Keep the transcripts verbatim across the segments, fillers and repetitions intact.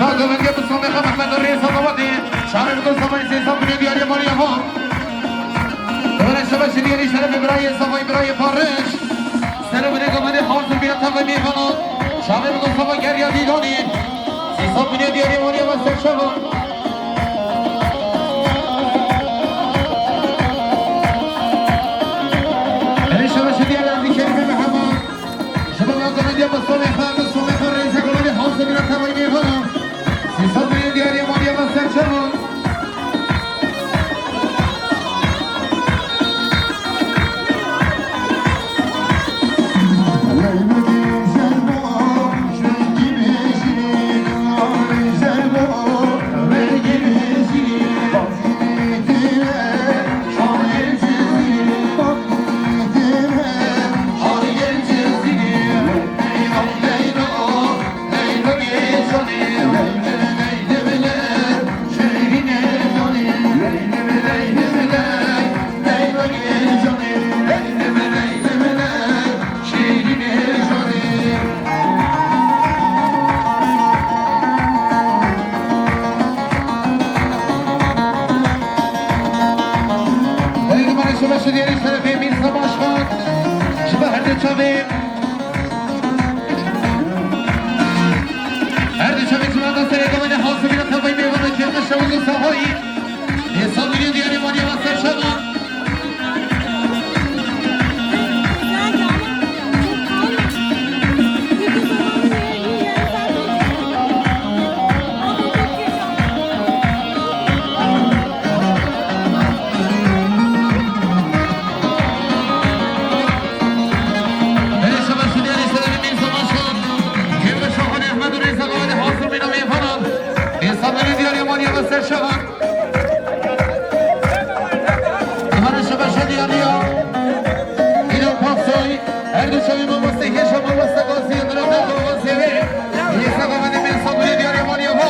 Govendê Mustafa Mehmet Rêza Dawatê, şarê Mustafa Sêsa Gulê diyarê Mariya Ho. Dore şebeşi diyarê şerefê birayê Safay birayê Pariş. Sero bine govendê hazir bine tavê mêvana. Şarê Mustafa Gerya Dîlanê. Sêsa Gulê diyarê Mariya ve serşeva. Erê şebeşi diyarê Ezî Kerîmê Mehema. Ji bo govendê Mustafa Mehmet, Mustafa Mehmet Rêza govendê hazir bine tavê mêvana. Sêsa Gulê diyarê Mariya ve serşeva. Belediye Başkanı Şerefê Mîrza Başkan, ji bo her du çavê, her du çavê civata serê govendê hazir bîne tavayî mêvana kêrme şewizê sahayî. Hêsan bîne diyarê Mariya ve serşeva. Belê şeva şidiyarê serê Mîrza Başkan. Kêrme şahane Ehmed û Rêza Gawanê hazir bîne mêvanan. Hêsan bîne diyarê Mariya ve serşeva. Divana şebeşe diyariya. Înan Paksoy, her du çavê mamoste hêşa mamoste Gazî Yildirim, her du mamoste wê. Hêsa govendê mêr sabirê diyarê Mariya ho.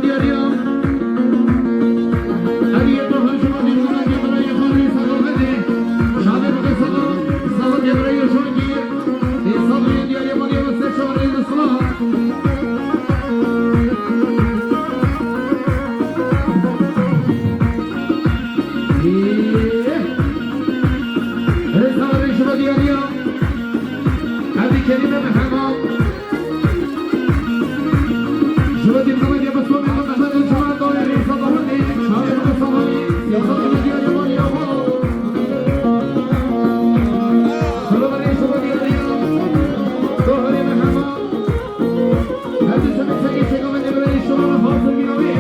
Diyariya. Rêza Rêşma diyariya. Evî Kerîme Mihema. Ji bo dîrnameyê bi sonê xwe mehmet û cemaet dawî rêza dawetê şarê bi samanî, ya dawî diyarê Mariya ho. Selamanê ji bo diyariya Doherê Mihema. Her du çavê çekê çeka me devreyê şima me hazir bîna wê.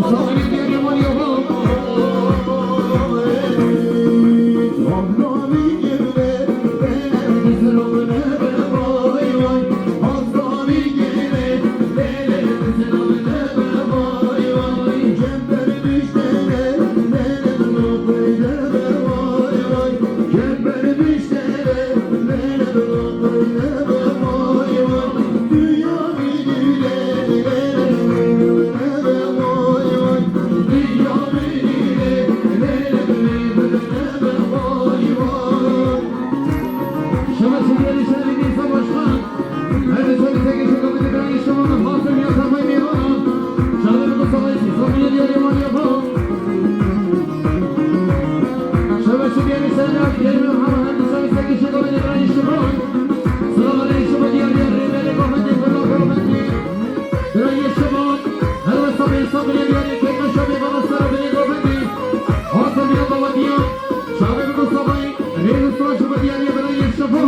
Selamanê diyarê Mariya ho. Şebeşê diyarê şerê Mîrza Başkan. Her du çavê çekê çeka me devreyê şima me hazir bîne tavayî mêvanan. Şarê bi samanî, Selamanê diyarê Mariya ho. Şebeşê diyarê şerê Evî Kerîme Mihema, her du çavê çekê çeka me devreyê şima. Selamanê ji bo diyariya rêberê govendê, govendê. Birayê şima, her wesa bê sabirê diyarê kêrme şevê bana sera binê govendê. Hazir bîne dawetiya. Şarê bi samanî, rêz û silav ji bo diyariya birayê şima.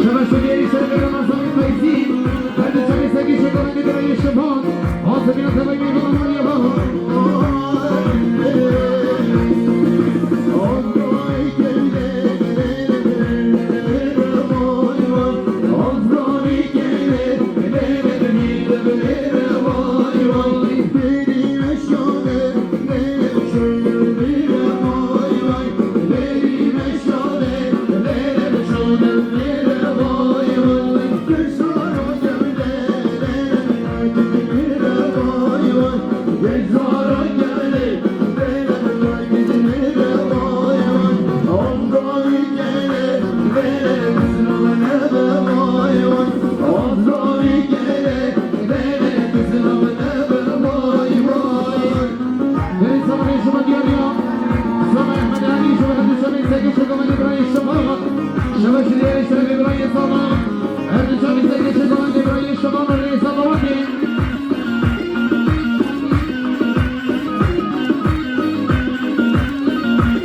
Şebeşê diyarê şerê Ramazanê Feyzî, her du çavê çekê çeka me devreyê şima. Hazir bîne tavayî mêvanan Mariya ho.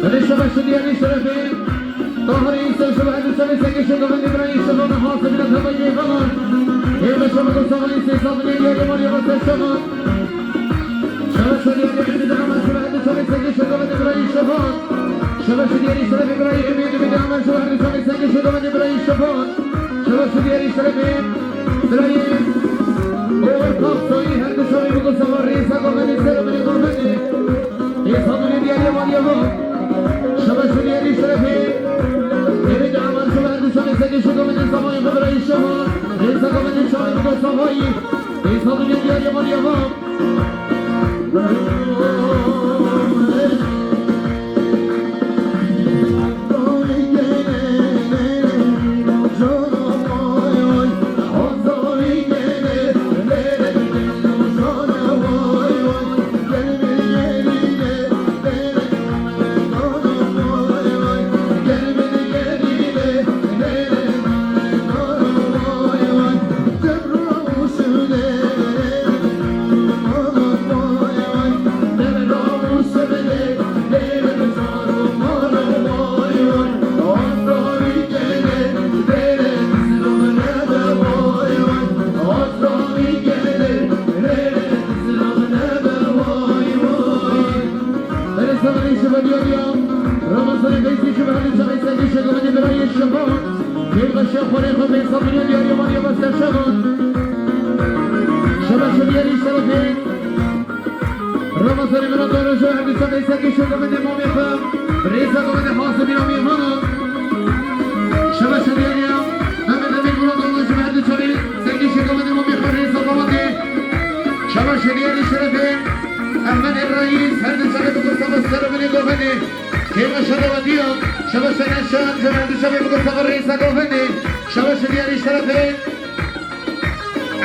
Şebeş diyarî şerefê Tahirê Îsa şebeş diyarî şerefê Sengê Şekovendê Birayê Şevan, hasibîna tevayê Şevan. Ê be şevan ku savayî sê sal diyarî Marya Vase Şevan. Şebeş diyarî Ümîd Aman şebeş diyarî şerefê Sengê Şekovendê Birayê Şevan. Şebeş diyarî şerefê Birayê Ümîd, Ümîd Aman şebeş diyarî şerefê Sengê Şekovendê Birayê Şevan. Şebeş diyarî şerefê Birayê Oğur Kapsoyî her du şevî bigo sava rêsa govendê ser û binê govendê. Ê sabunê diyarî Marya Van. Şebeş diyarî şerefê Ümîd Aman şebeş diyarî şerefê Sengê Şekovendê savayî xwe Birayê Şevan. Rêsa govendê şevî bigo savayî. Ê sabunê diyarî Marya Van. Berê severî ji Belediya Ramazanê Feyzî ji Behlî Çavê Sengî Şegovendê Birayê Şevan. Kêrxeşiya xwarê xwe bê sabunê diyarî Marya Vase Şevan. Şebeş diyarî şerefê Ramazanê Mirador ji Behlî Çavê Sengî Şegovendê mamê xwe. Rêsa govendê hasibîna mêvana. Şebeş diyarî Mehmet Emîn Mirador ji Behlî Çavê Sengî Şegovendê mamê xwe rêsa davatê. Şebeş diyarî şerefê Ehmedê Reîs her du çavê bigo sava ser û binê govendê. Kêrxeşa dawetiya, şebeşa neşan, ji her du çavê bigo sava rêsa govendê. Şebeş diyarî şerefê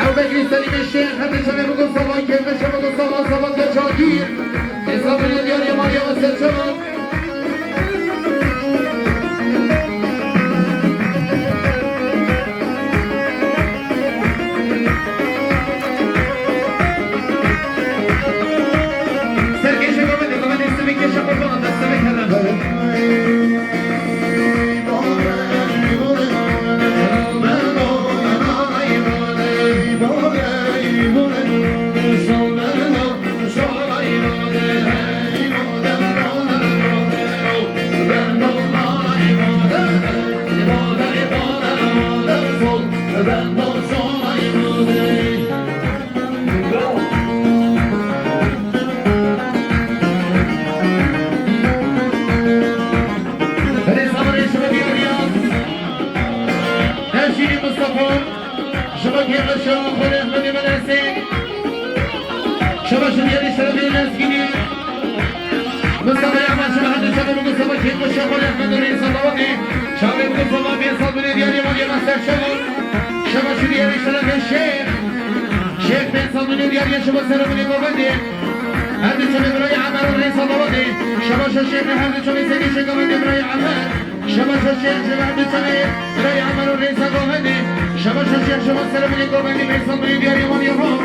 Ew Bekrî Selîmê Şêx her du çavê bigo sava, kêrxeşa bigo sava, sava ke çakîr. Hesabê diyarî Marya Vase Şevan. Serkêşe govendê, govendê sivik kêşe qurbana, dest sivik herin. Rêza Mirê ji bo diyariya Nevşînî Mustafa, ji bo kêrxeşa xwe Ehmedê Melesê. Şebeş diyarî şerefê Lezgînî. Mustafa Ehmed şebeş du çavê bigo sava kêrxeşa xwe Ehmedê Rêsa Dawetê. Çavê bigo sava bê sabunê diyarî Marya Vase Şevan. Şebeş diyarî şerefê Şêx. Şêx bê sabunê diyarî ji bo ser û binê govendê. Her du çavê Birayê Emer Rêsa Dawetê. Şebeşa Şêxê her du çavê Sengê Şekovendê Birayê Emer. Şebeşa Şêx ji ber du çavê Birayê Emer û rêsa govendê. Şebeşa Şêx ji bo ser û binê govendê, bê sabunê diyarî Marya Van.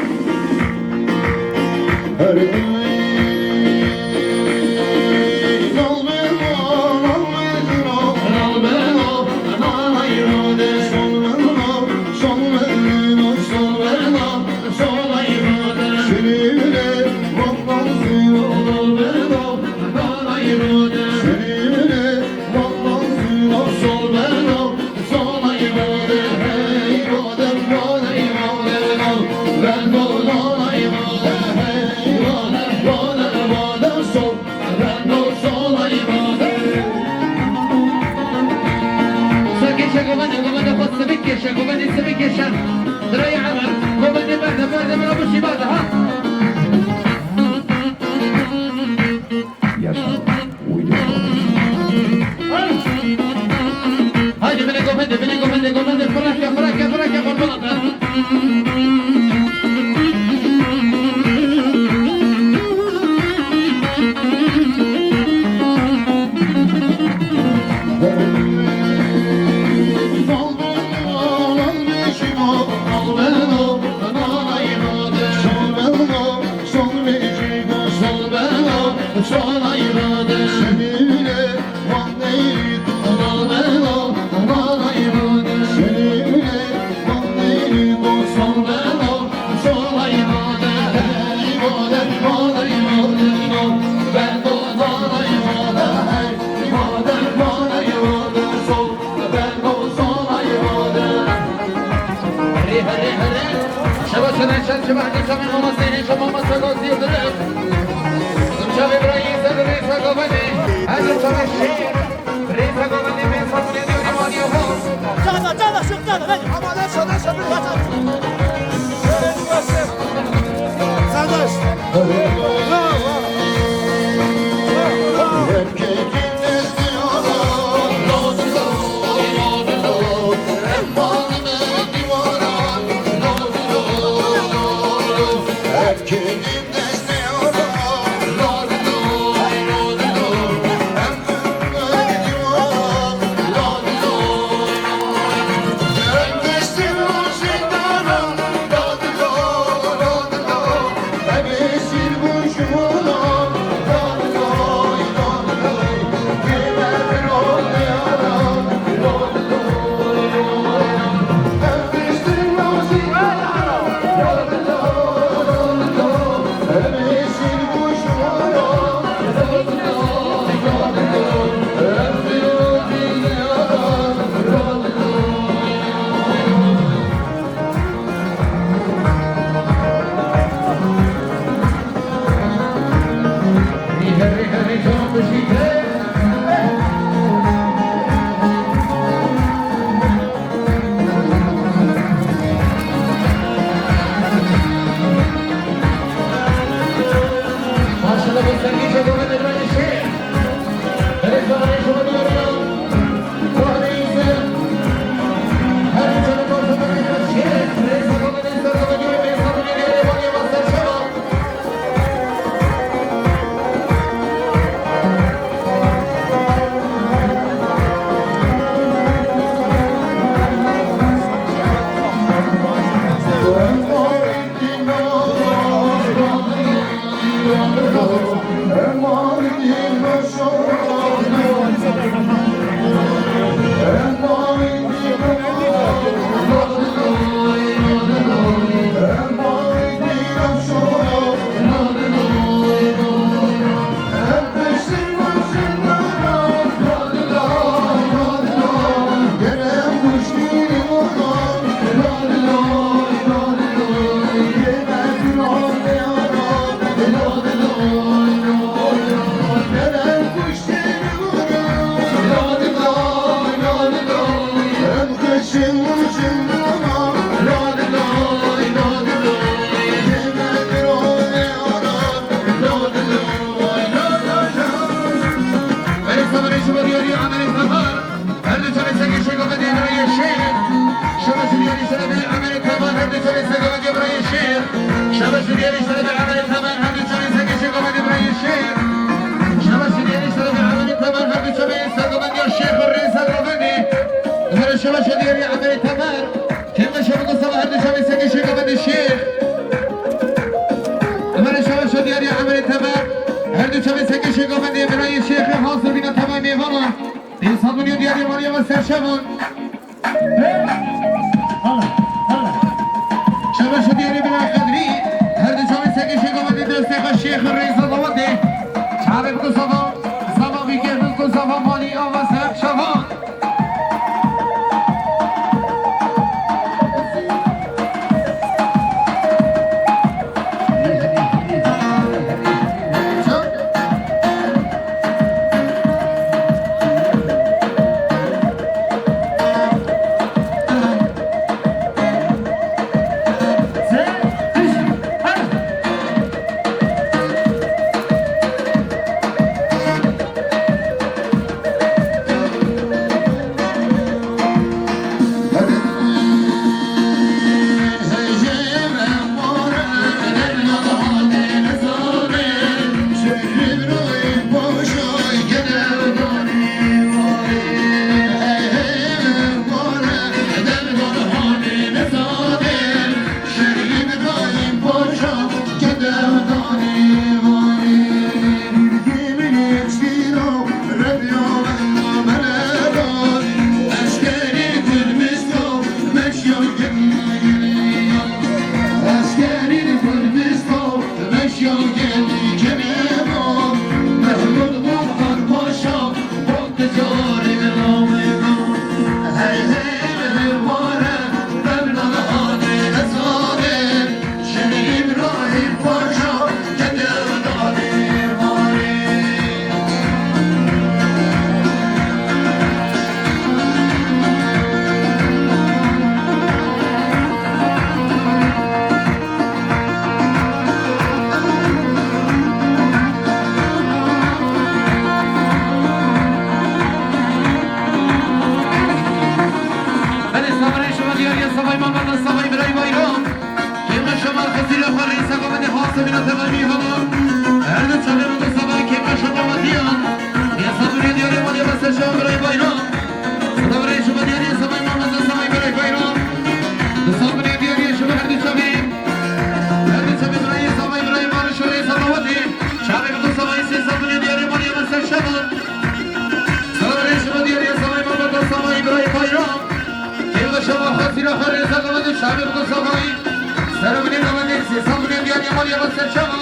Serkêşe govende, govende xwe sivik kêşe, govendê sivik kêşe. Birayê Emer, govendê berde, berde, bira bişî berde, ha. Yaşa. Haydi binê govendê, binê govendê, govendê, fireke, fireke, fireke, qurban. Çağla, çağla, şık çağla, hadi. Ama ne çağla, çağla, bir çağla. Kardeş. Bravo. Her du çavên sekê şêxê Gomendiya Şêx. Şabaş û diyarî şerefê Emerê Temar, her du çavên sekê Gomendiya Şêx. Şabaş û diyarî şerefê Emerê Temar, her du çavên sekê şêxê Gomendiya Şêx. Şabaş û diyarî şerefê Emerê Temar, her du çavên sekê Gomendiya Şêx û rêza Gomendi. Her şabaş û diyarî Emerê Temar. Kêmne şev û sava her du çavên sekê şêxê Gomendi Şêx. Emerê şabaş û diyarî Emerê Temar. Her du çavên sekê şêxê Gomendi, birayê Şêxê hazir bîne temamê vana. Dê sabunî û diyarî Meryem ve serşevan. Hala, hala. Şebeş û diyarî Bilal Qedrî, her du çavên sekê şêxê Gomendi dostê xwe Şêx Rêza Dawetê. Çavê biku sava, sava bîkê biku sava malî ava serşevan. Şaxê bi Gulsavayî, serokê navendên sê sal bûne diyar Yemaliya ve serçava.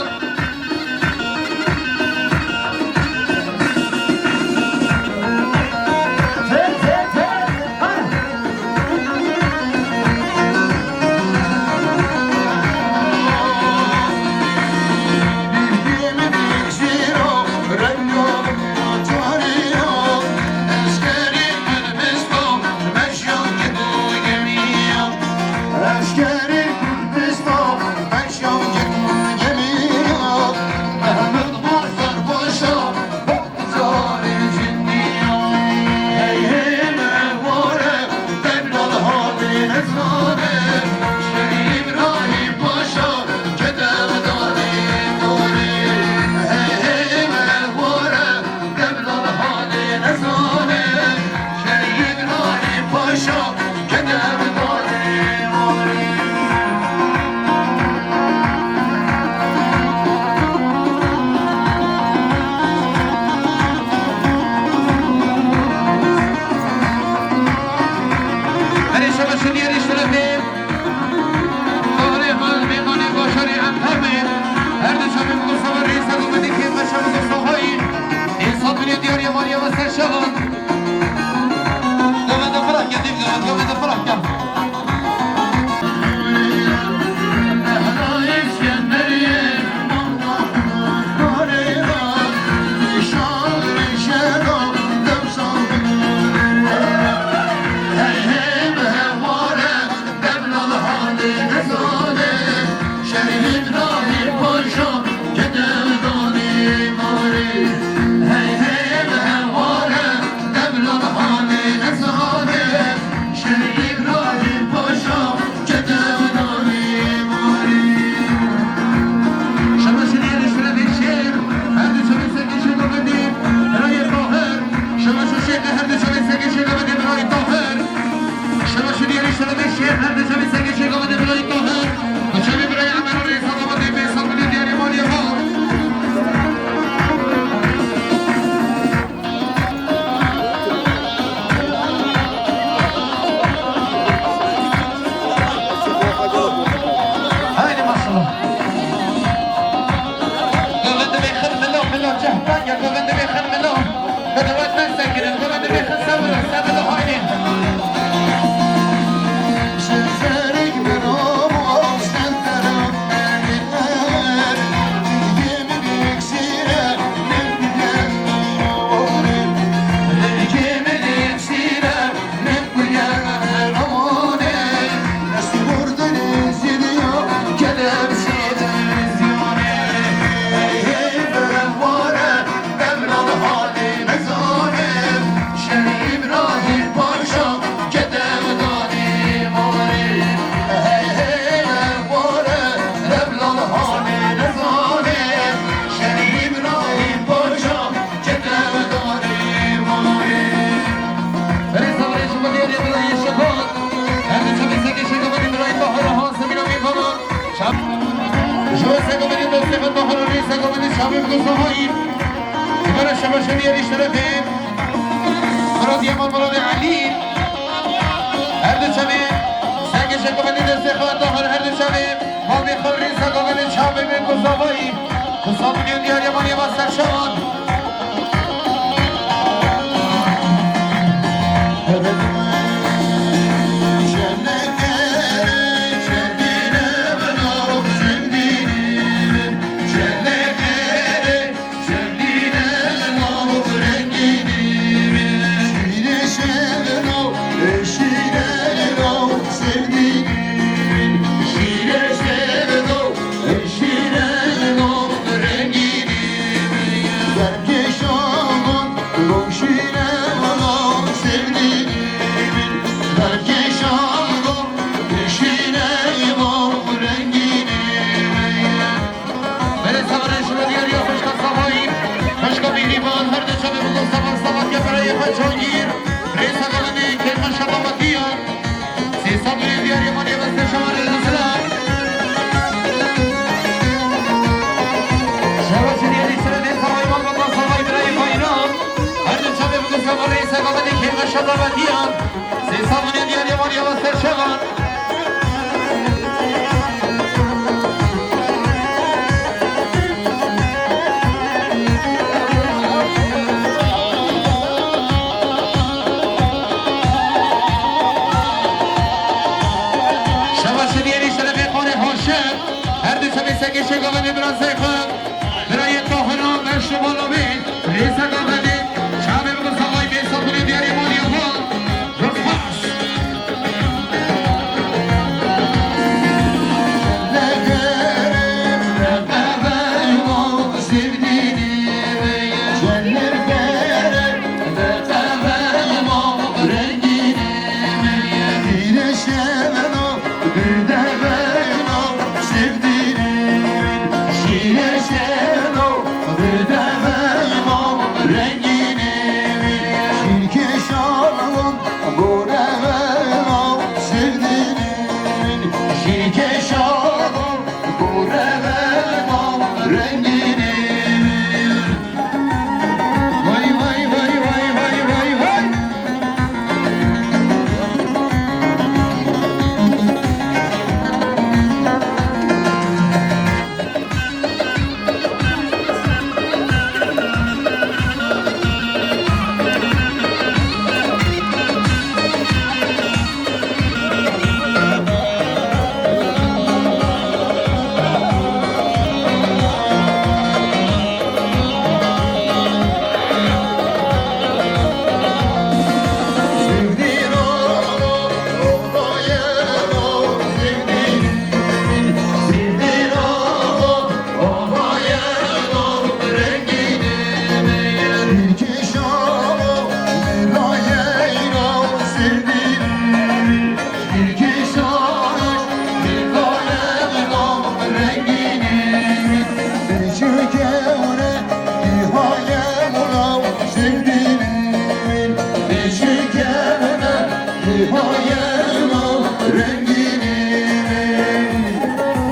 Erê şeveşin yerî şerefê. Tarê xwe mêvanê bajarê em hemê. Her du çavê bi Gulsava rêsa govendê kê meşe bi Gulsavayî. Ê sabirê diyar Yemaliya ve serçava. Govende firah ke, dîv govend, govende firah ke. Şemeşê diyarê şerefê şêx, her du çavê sengê şêx govendê birayê Tahir. Şemeşê şêx, her du çavê sengê şêx govendê birayê Tahir. Şemeşê diyarê şerefê şêx, her du çavê sengê şêx govendê birayê Tahir. Bi çavê birayê Emer û rêsa govendê bê sabirê diyarê malê xwe. Haydi maşallah. Govende bê xir mila, mila cehdan ya, govende bê xir mila. Bedewet ben sekirin, govende bê xir sevira, sevira haydi. Berê saxlê ji xwe dêrê birayê Şebat. Her du çavê sengê şêx govendê birayê Tahir, ha zemîna mêvanan. Çav-, ji we sengê govendê dostê xwe Tahir û rê sengê govendê çavê bi Gulsavayî. Ji ber şemeşê diyarê şerefê. Miradê Emal, Miradê Elî. Her du çavê sengê şêx govendê dostê xwe Tahir, her du çavê. Mavê xwe rêsa govendê çavê bi Gulsavayî. Gulsavayî diyar Yemaliya ve serçavan. Berê saxlê ji bo diyariya xwişka Savayî, xwişka Mîhrîban, her du çavê bi Gulsava, Savatiya birayê xwe Cihangîr, rêsa govendê kêrxwe Şebat Batiyan, sê sal birê diyariya Maliye Beste Şewarê Dizra. Şewa şiriyarî şerefê Savayî, malbata Savayî birayê Bayram, her du çavê bi Gulsava, rêsa govendê kêrxwe Şebat Batiyan, sê sal birê diyariya Maliye Beste Şewan. Birazê xwe, birayê Tahira, meşrû bala wê, rêzeka xwe dê, çavê bike salay bê sabunê diyarê maliya xwe. Rifas.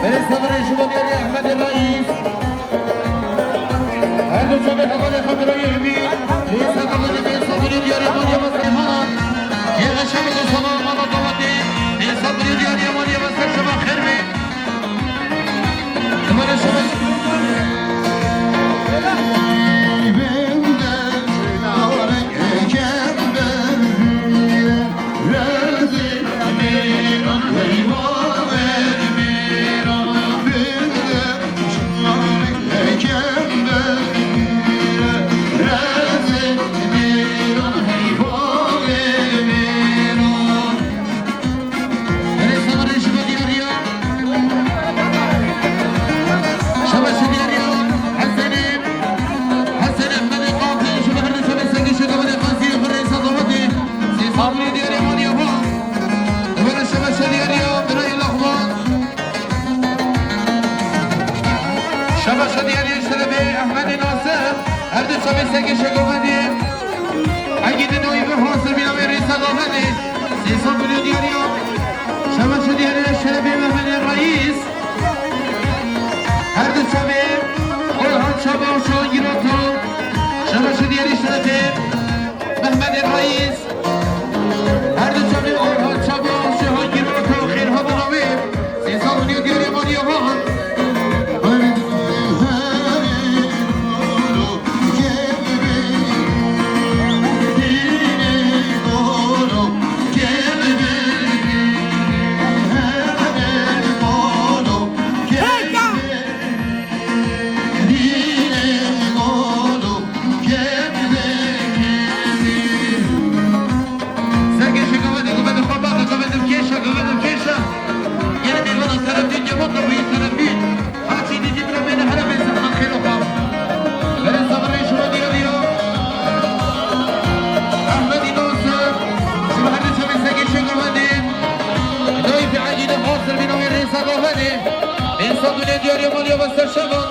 Belê sabirê ji bo diyarê Ehmedê Reîs. Her du çavê hevalê xwe birayê Emîn. Lê ser hevalê bê sabirê diyarê Maliya Mesrê Hanan. Yê eşe bike salama mala davatê. Lê sabirê diyarê Maliya Mesrê şema xêr be. Divane şema Şabaş diyarê Hesenê, Hesenê Ehmedê Qafê, ji bo her du çavê sengê şegavanê qaziyê xwe rêza davatê. Sê sabirê diyarê Maliya xwe. Divane şabaş diyarê birayê Lexman. Şabaş diyarê şerefê Ehmedê Nasir. Her du çavê sengê şegavanê. Egîdî nayî bi hazir bîna wê rêza davatê. Sê sabirê diyarê. Şabaş diyarê şerefê Mehmedê Reîs. Her du çavê Orhan Çaba û Şahan Gîroto. Şabaş diyarê şerefê Mehmedê Reîs. Her du çavê Orhan Çaba û Şahan Gîroto xêr hatina wê. Sê sabirê diyarê Maliya Van. Serkêşe govendê, govendê xwe baxe, govendê kêşe, govendê kêşe. Gelê mêvana terefîn, cemaat wî terefîn. Haçî dîtî bira bêne here bê zehmet xêro xwe. Berê sabirê şima diyarî yo. Ehmedî Nasir, şima her du çavê serkêşe govendê. Dayî pê egîdî hazir bîna wê rêza govendê. Însan dilê diyarî yo Maliya ve ser şevan.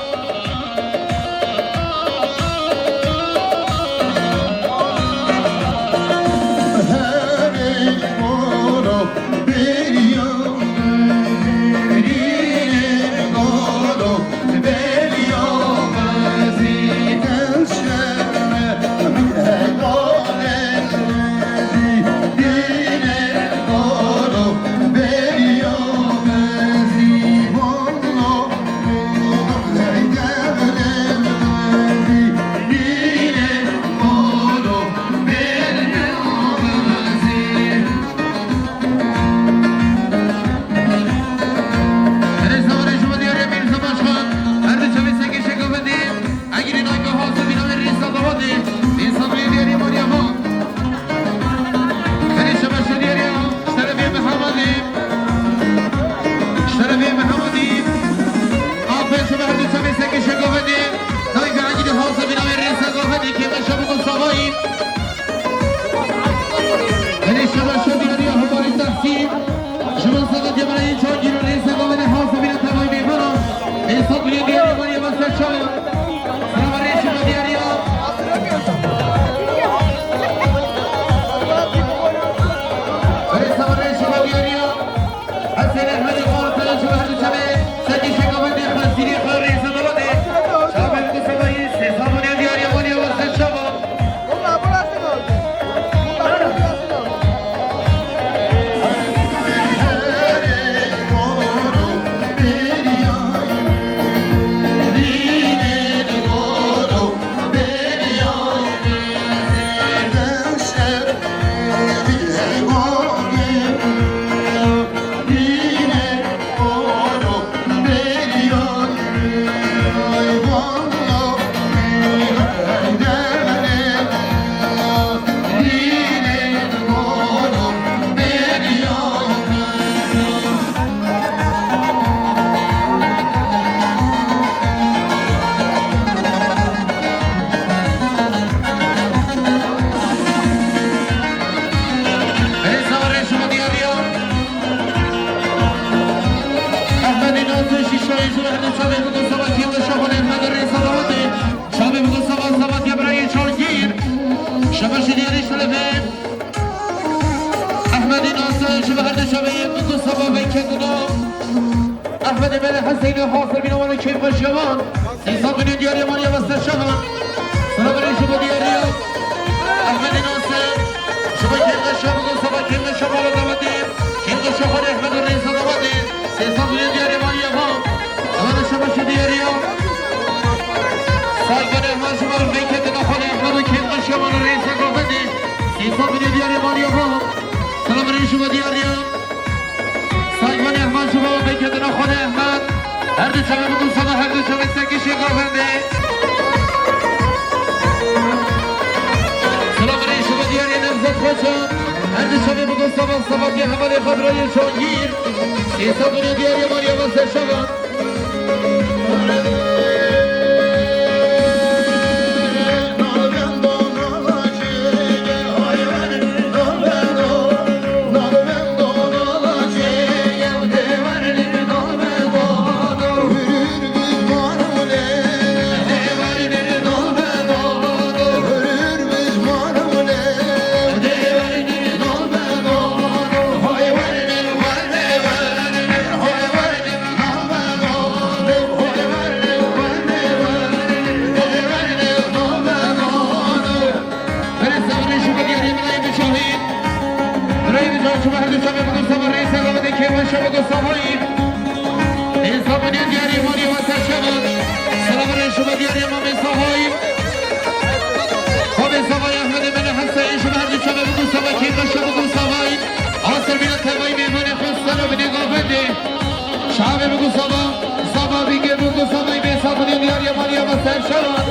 Mele Heseyne, hasir bîna wan û kêfxweşiya wan. Sê sed milyon diyariya maliya ve ser şevan. Selamerê ji bo diyariya Ehmedê Nasir. Ji bo kêfxweşiya bigo seba kêfxweşiya mala dawetê. Kêfxweşiya xwe Ehmed û rêsa dawetê. Sê sed milyon diyariya maliya wan. Ewa de şebaşê diyariya. Sag bane Ehmed ji bo vêketina xwe Ehmed û kêfxweşiya mala rêsa gavendê. Sê sed milyon diyariya maliya wan. Selamerê ji bo diyariya. Sag bane Ehmed ji bo vêketina xwe de Ehmed. Her du çavê bigo seba, her du çavê sekişê gavendê. Selamerê ji bo diyariya Nevzat Xoca. Her du çavê bigo seba, seba diye hevalê xwe birayê Cangîr. Sê sed milyon diyariya maliya ve ser şevan. Berê Sabrê şuba diyarê Milayê Biçavî. Milayê Biçavî şuba her du çavê bigo seba rêsa gavendê kêfxweşiya bigo sebayî. Ê Sabrê diyarê Marî ve ser şevan. Selamerê şuba diyarê Mamê Savayî. Mamê Savayî Ehmedê Mele Heseyî şuba her du çavê bigo seba kêfxweşiya bigo sebayî. Asir bîna tevayî mêvanê xwe sera binê gavendê. Çavê bigo seba, seba bîgê bigo seba, ê Sabrê diyarê Marî ve ser şevan.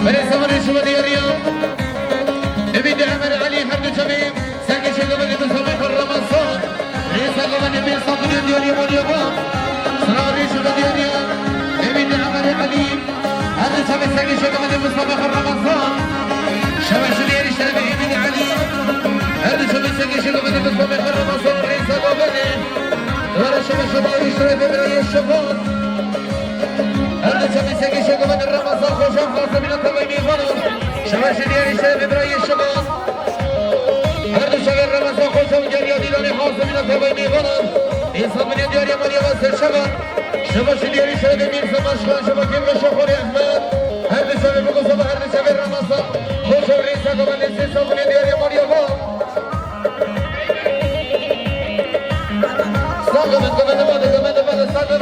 Berê Sabrê şuba diyarê ya. Ümîdê Emer Elî her du çavê. Serkêşê gavendê Mustafa Ramazan. Rêsa gavendê Mustafa diyarê Maliya va. Selamerê şuba diyarê ya. Ümîdê Emer Elî. Her du çavê serkêşê gavendê Mustafa Ramazan. Şebaşê diyarê şerefê Ümîdê Elî. Her du çavê serkêşê gavendê Mustafa Ramazan. Rêsa gavendê. Duvara şebaşê diyarê şerefê birayê Şeban. Her du çavê sekê şekovendê Ramazan Xoca, xaze bîna tevayî mêvanan. Şebaşê diyarê şerefê birayê Şeban. Her du çavê Ramazan Xoca û Derya Dîlanê, xaze bîna tevayî mêvanan. Ê Sabrê diyarê Maliya ve ser şevan. Şebaşê diyarê şerefê Mîrza Maşkan, şeba kêfxweşiya xwe Ehmed. Her du çavê bigo seba, her du çavê Ramazan Xoca û rêsa gavendê sê Sabrê diyarê Maliya ve. Sağ olun, gavende bade, gavende bade, sağ olun.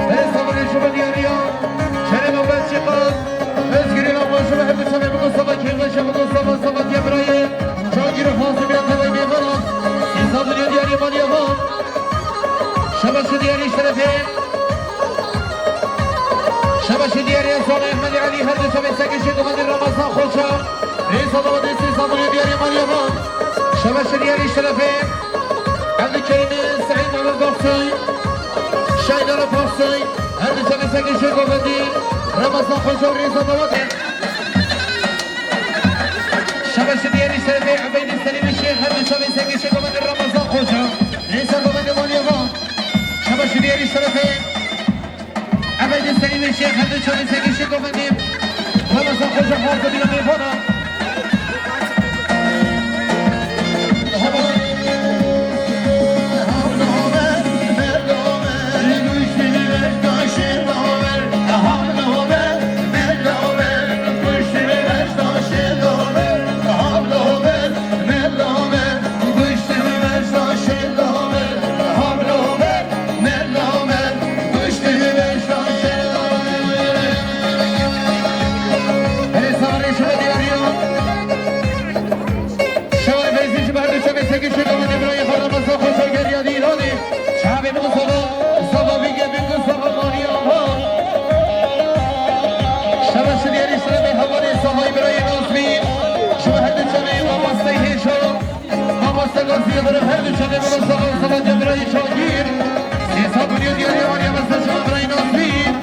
Berê Sabrê şuba diyarê ya. Şerê me Belçika. Özgürê me başuba, her du çavê bigo seba kêfxweşiya bigo seba, seba diye birayê. Cangîr û Fazil bîna tevayî mêvanan. Ê Sabrê diyarê Maliya va. Şebaşê diyarê şerefê. Şebaşê diyarê Eswal Ehmedê Elî, her du çavê sekêşê gavendê Ramazan Xoca. Rêsa dawetê sê Sabrê diyarê Maliya va. Şebaşê diyarê şerefê. Evdî Kerîmê Seîd Nala Baxsay. Şahin Nala Baxsay. Her du çavê sekêşê gavendê Ramazan Xoca, rêsa dawetê. Şebaşê diyarê şerefê Ebeydî Selîmê Şêx, her du çavê sekêşê gavendê Ramazan Xoca. Rêsa gavendê Maliya va. Şebaşê diyarê şerefê Ebeydî Selîmê Şêx, her du çavê sekêşê gavendê. Şevê Feyzî ji ber du şevê sekî şêkama Devrayê xwe Ramazan xwe şogeriya dî îlanê. Şevê min sava, sava bîge bîge sava Mariya ha. Şeva şidiyarî şevê hevalê savayî birayê Nazmîn. Şeva her du çavê mabastey hêşo. Mamoste Gaziye Berem her du çavê baba sava sava Cebraîl Şagir. Sêsa Duniya diyarê Mariya Meste şeva birayê Nazmîn.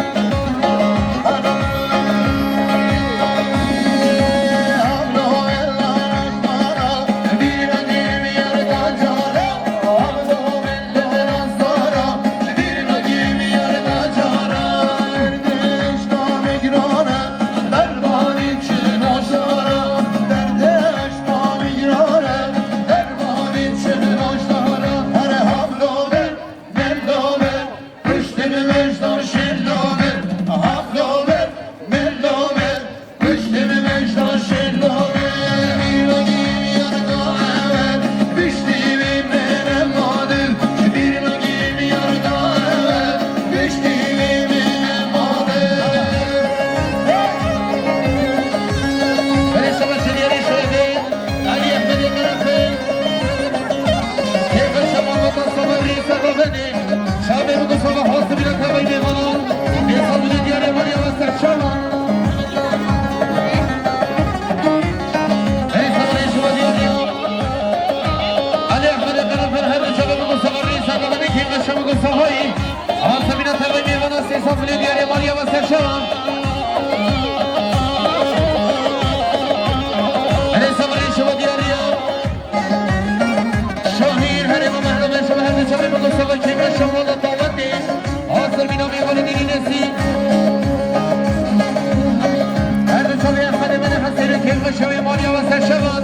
Şamê min sava has dibîne tevayî mêvanan. Mêsa bûne diyarê Mariya ve serçavan. Ey savarê şima diyarê. Ali Ahmedê Qerefer her du çavê min sava rîsa gavenê kî qeşe min savayî. Has dibîne tevayî mêvanan sê safilê diyarê Mariya ve serçavan. Ey savarê şima diyarê. Şahîr herêma Mehremen şewe her du çavê min Mustafa Kemal şewe wala dawetê. Hazir bîna mêvanê dînî nesî. Her du çavê Ehmedê Mene Hesênê kêfa şewê Mariya ve serşevan.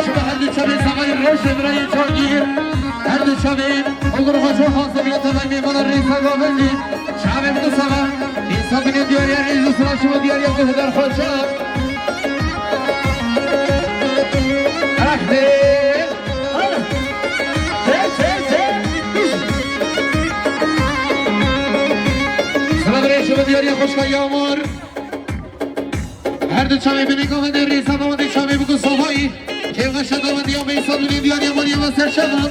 Şima her du çavê savayî rojê birayê çavgîr. Her du çavê ogur xwe çok fazla bile tevay mêvana rêsa gavendî. Çavê min sava. Hesabine diyariya rêz û sira şima diyariya guhdar xwe çav. Ehmê. Ser, ser, ser. Sira birayê şima diyariya xweşka Yağmur. Her du çavê binê gavendê rêza gavendê çavê biku savayî. Kêfxweşa gavendiya Meysa binê diyariya Meryem ve serşevan.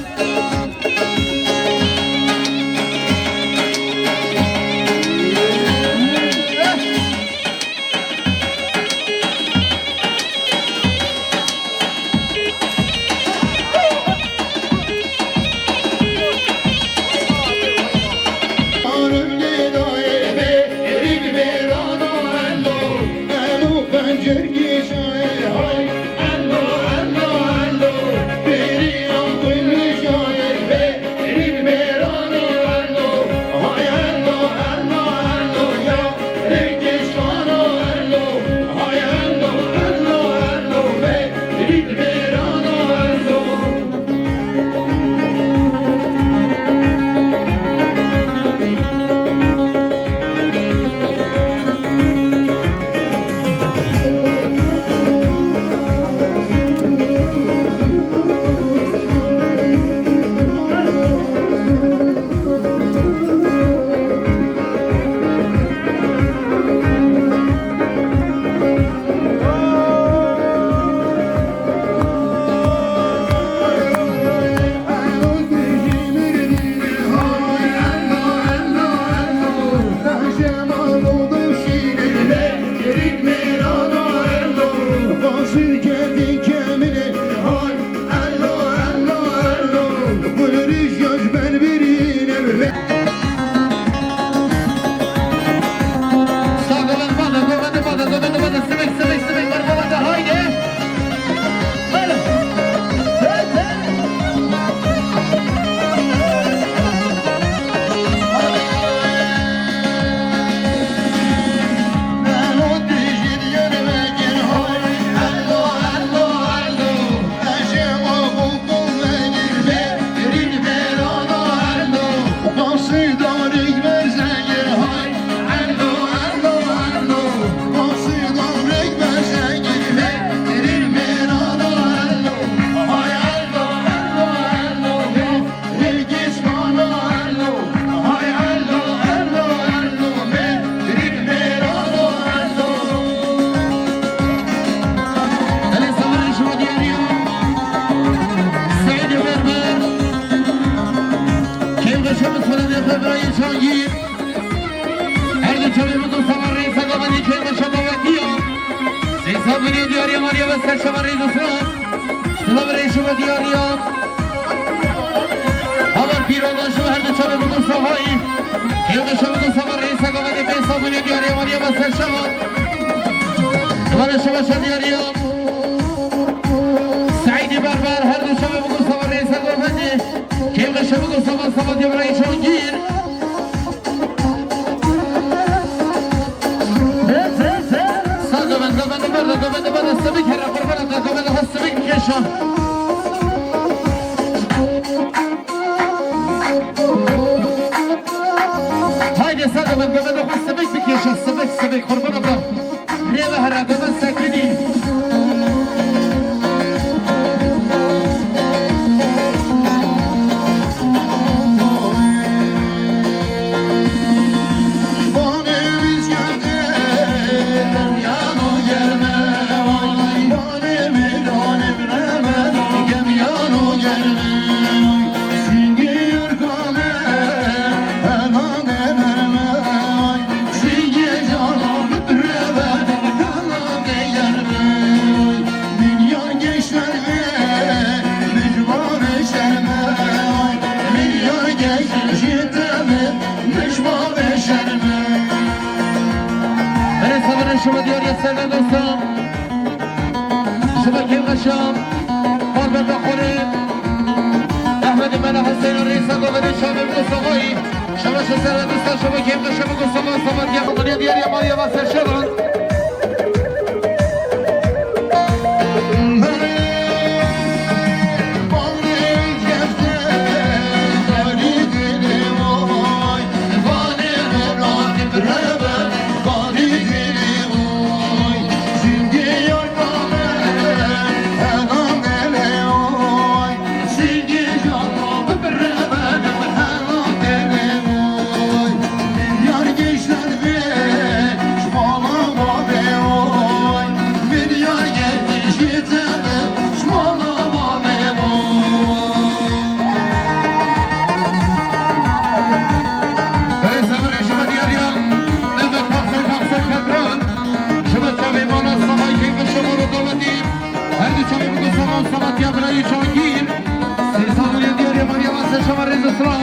Sava rêsa gavendê kêmeşa dawetiya. Sêsa binê diyariya Mariya ve serşava rêz û sra. Silav rêşo ve diyariya. Havar pîrodan şo her du çavê bigo savayî. Kêmeşa bigo sava rêsa gavendê pê sabunê diyariya Mariya ve serşava. Silav rêşo ve şa diyariya. Seîdî Berber her du çavê bigo sava rêsa gavendê. Kêmeşa bigo sava sava diya birayî çongîr. Sa govend, govend, govend, govend, govend, sivik here, qurbana te, govend, ha sivik bikêşa. Haydi sa govend, govend, ha sivik bikêşa, sivik, sivik, qurbana te. Rê ve here, govend sekinî. Berê sabirê şima diyariya ser ve dostan. Şima kêmreşa. Barbeta xorê. Ehmedê Mela Heseyna rêsa govendê çavê bigo savayî. Şima şi ser ve dostan, şima kêmreşa bigo sava, sava diya xumaniya diyariya Mariya va ser şevan. Her du çavê bigo sava û sava diya birayî çongîr. Sê sabunê diyarê Mariya va ser şevan rêz û sra.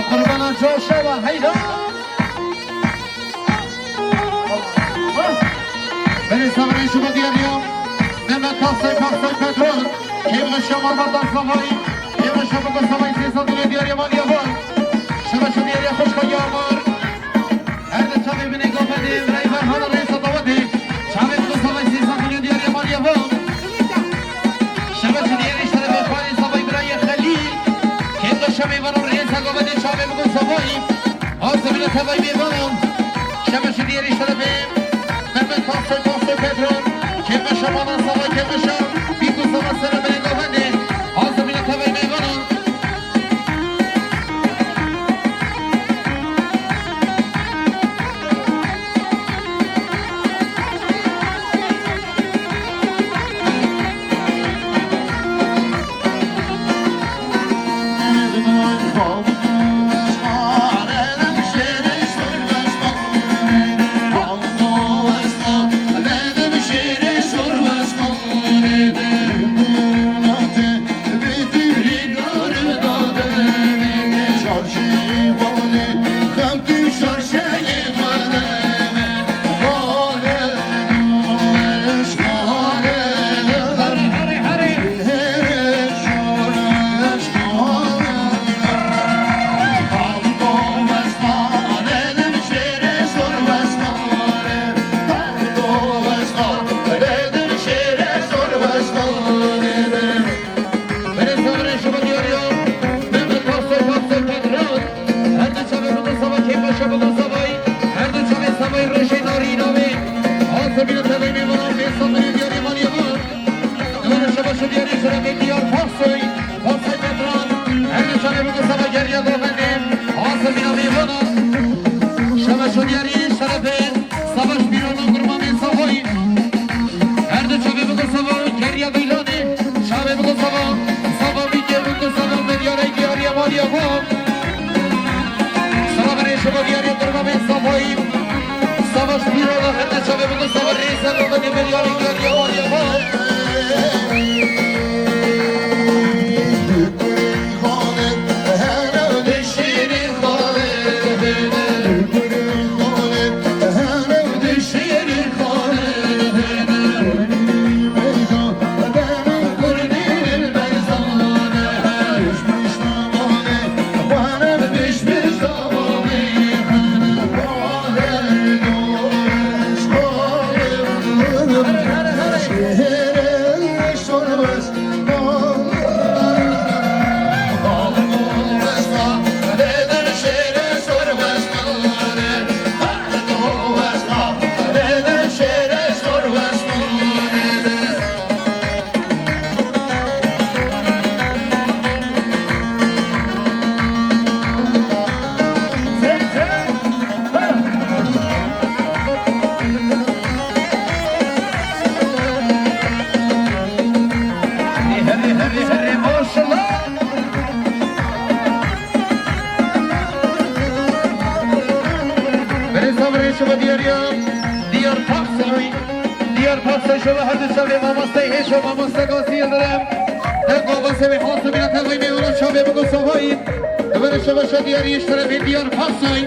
Qurbana coşa ve heyran. Berê sabirê şima diyariya. Mehmet Taksay, Taksay Petron. Kêmreşa Marmar Taksavayî. Kêmreşa Taksavayî sê sabunê diyariya Mariya va. Şima şi diyariya xweşka Yamar. Her du çavê binê govendê, birayê Berhana rêsa dawetê. Çavê bigo savayî sê sabunê diyariya Mariya va. Şima şi diyariya şerefê xwarê savayî birayê Xelîl. Kêmreşa mêvanan rêsa govendê çavê bigo savayî. Azimîna tevayî mêvanan. Şima şi diyarê şerefê. Mehmet Taksay, Taksay Petron. Kêmreşa manan sava, kêmreşa pîk û sava sere binê govendê. Azimîna tevayî mêvanan. Sava geriya govendê, hasir bîna mêvana. Şeveş û diyarî şerefê, savaş pîrana kurmanê Savoyî. Her du çavê biko sava geriya geylanê, çavê biko sava, sava bîkê biko sava, me diyarê diyarîya maliya xwe. Sava berê şeva diyarîya kurmanê Savoyî. Savaş pîrana her du çavê biko sava rêze govendê, me diyarê diyarîya maliya xwe. Herê, herê, herê, maşallah. Berê sabirê şeva diyarîya Diyar Paksoy. Diyar Paksoy şeva her du çavê mamosteyê hêşa mamoste Gazî Yildirim. Deng avazê wê hasibîna tevayî mêvana çavê biko savayî. Berê şeva şa diyarî şerefê Diyar Paksoy.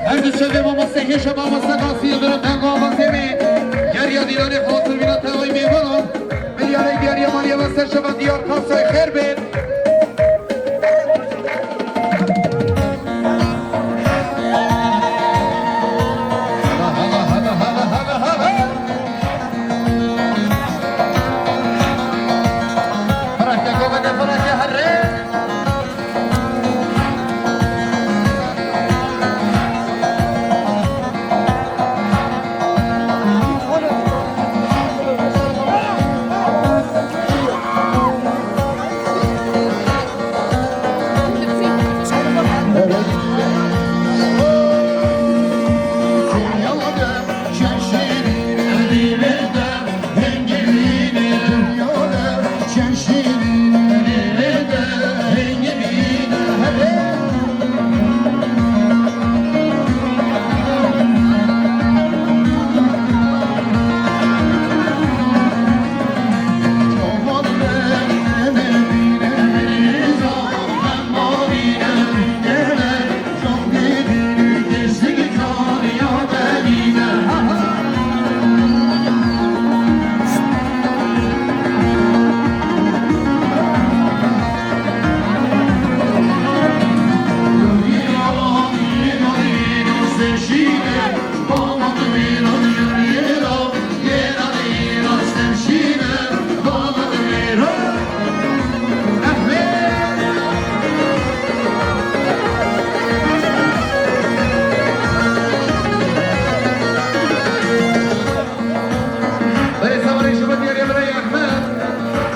Her du çavê mamosteyê hêşa mamoste Gazî Yildirim. Deng avazê wê geriya dîlanê hasibîna tevayî mêvana. Milyarê diyarîya maliye ve ser şeva Diyar Paksoy xêr bin. Berê samarê şima diyarê birayê Ehmed.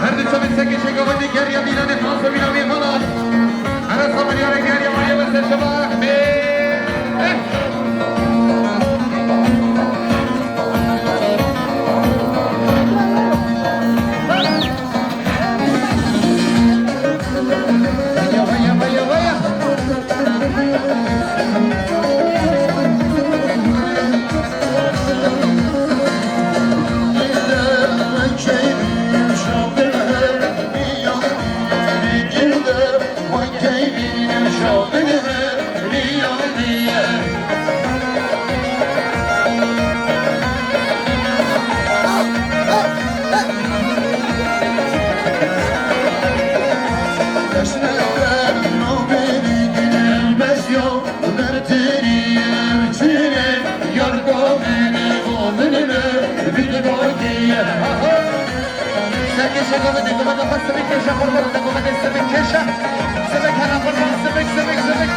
Her du çavê sekê şêkavendê geriya dîlanê xaso bîna mêvanan. Hera samarê diyarê geriya maliye ve ser şima Ehmed. Serkêşe govendê, govenda xwe sivik kêşe, qurban de govendê sivik kêşe. Sivik hene qurban, sivik, sivik, sivik.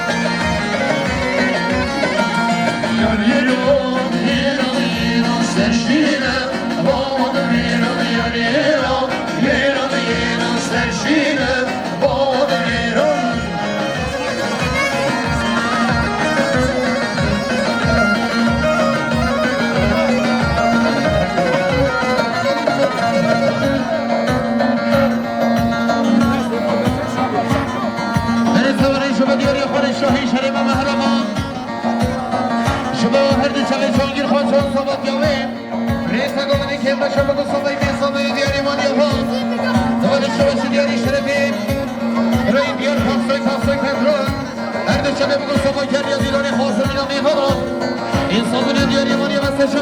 Yar yêro, yêro, yêro, ser şîne, bawad yêro, yar yêro, yêro, yêro, ser şîne, bawad yêro. Sabat yavê. Rêsa govine kêmbeşe bigu sabay bê sabay diyarî man yava. Dali şeweşi diyarî şerefî. Rey diyar pastoy pastoy petrol. Her du şebe bigu sabay keriya dîlanê xwazir mîna mîvara. Însanûnê diyarî man yava seşe